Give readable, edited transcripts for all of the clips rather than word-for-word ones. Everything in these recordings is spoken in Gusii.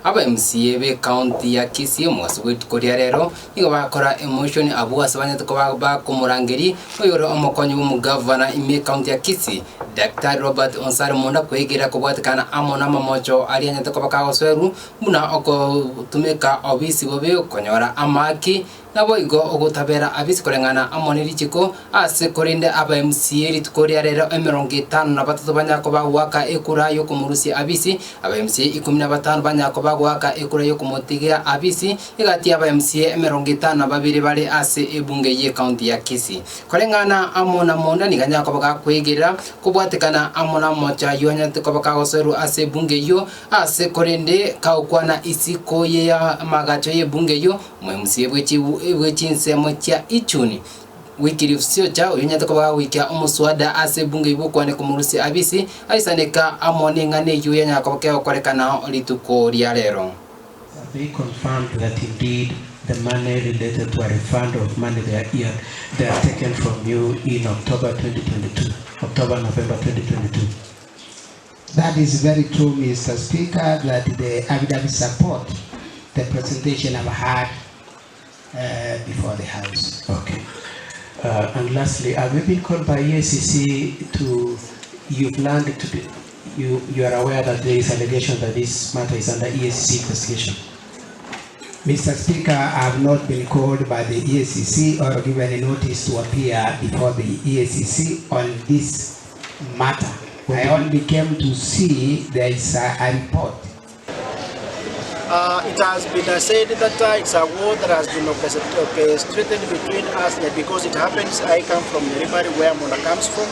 Aba MCA b'ecounty ya Kisii omogaso bw'erituko ria rero nigo bagokora emotion abwo ase banyarete koba bakomorangeria oyore omokonyi bw'omogavana ime ecounty ya Kisii Daktari Robert Onsare Monda kwegera kobwatekana amo namamocho aria anyarete koba kagosoerwa buna ogotumeka obisi bobe konyora amaki Naboigo ogotabera abisi koreng'ana amo ne richiko, ase korende aba MCA rituko ria rero 53 banyare koba goaka ekura y'okomorusia abisi, aba MCA 15 banyare koba goaka ekura y'okomotigia abisi, egati y'aba MCA 52 bare ase ebunge y'ecounty ya Kisii. Koreng'ana amo na monda nigo anyare koba gakwegerera kobwatekana amo namocha ayio anyarete koba kagosoerwa ase ebunge eyio, ase korende kagokwana isiko y'amagacho y'ebunge eyio, Omoemusie bwe chinsemo chia Ichuni, Wycliffe Siocha, oyonyarete koba gagoikia omoswada ase ebunge eyio bw'okwane komorusia Abisi, aisaneka amo neng'ana eyio yanyara koba kegokorekana rituko ria rero. Have they confirmed that indeed the money related to a refund of money they are they are taken from you in October 2022, October, November 2022? That is very true Mister Speaker that the affidavit support the presentation I've had before the house. Okay. And lastly, have you been called by EACC to, you've learned to be, you, you are aware that there is allegation that this matter is under EACC investigation? Mr. Speaker, I have not been called by the EACC or given a notice to appear before the EACC on this matter. I only came to see there is a, a report. It has been said that it's a war that has been orchestrated between us because it happens I come from Nyaribari where Muna comes from.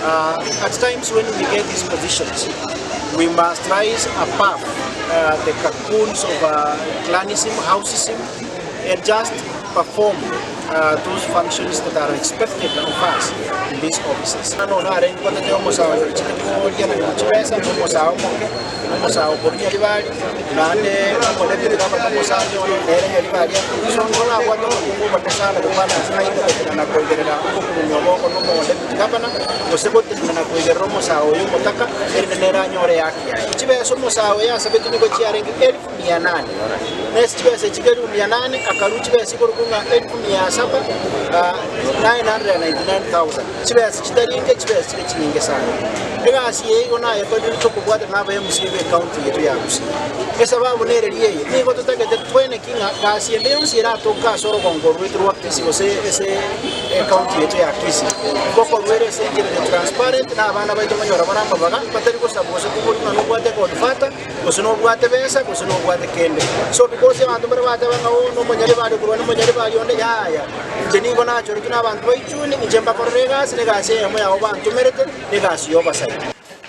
At times when we get these positions, we must rise above the cocoons of clanism, houseism, and just perform those functions that are expected of us in these offices. Bono narenge gotete omosae oyo ochete koria na gochibesa, na omosae omoke, na omosae okorwa Nyaribari, naende omorebiri baba na omosani oye nere Nyaribari akorwa. So nigo nabwate obokungu obonene sana gokwana ase naende gotenena na koigerera obokurumi obo oko na omodeputy governor, gose gotenena na koigerera omosae oyo omotaka, erinde nere anyore ehaki yaye. Chibesa omosae oyo asabetwe nigo chiarenge elfu mia nane, na ase chibesa echi ch'elifu mia nane akarua chibesa ikorokwa ng'a elifu mia saba, 999,000, chibesa chitari inke, chibesa chire chinyinge sana. Egasi eye igo nayekorire tokobwatana na aba MCA be county yaito ya Gusii. Esababu nereri eye, nigo totagete tweneki ng'a gasi ende yonsi eratoke ase orogongo rwaito rwa Kisii gose ase ecounty yaito ya Kisii, ngokorwa ere ase enchera ere transparent na abana baito banyora bare amabaga, batari gosabwa gose koborwa ng'a nobwate egodfather, gose nobwate besa, gose nobwate kende. So because abanto mbare bateba ng'a oo nomonyaribari okorwa nomonyaribari onde, yaya. Inche nigo nachoretwe nabanto ba Ichuni, inche mbakorere egasi, na egasi eyemo yabo bantomerete, negasi y'obosaia.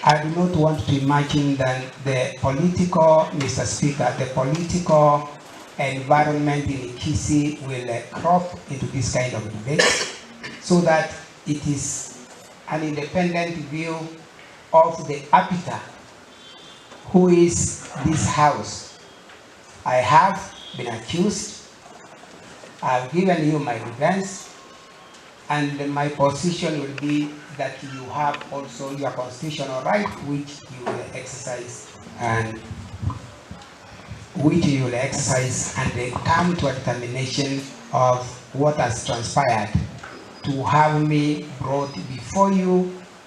I do not want to imagine than the political, Mister Speaker, the political environment in Kisii will crop into this kind of debate so that it is an independent view of the arbiter who is this house. I have been accused, I have given you my defense, and my position will be that you have also your constitutional right which you will exercise and which you will exercise and come to a determination of what has transpired to have me brought before you.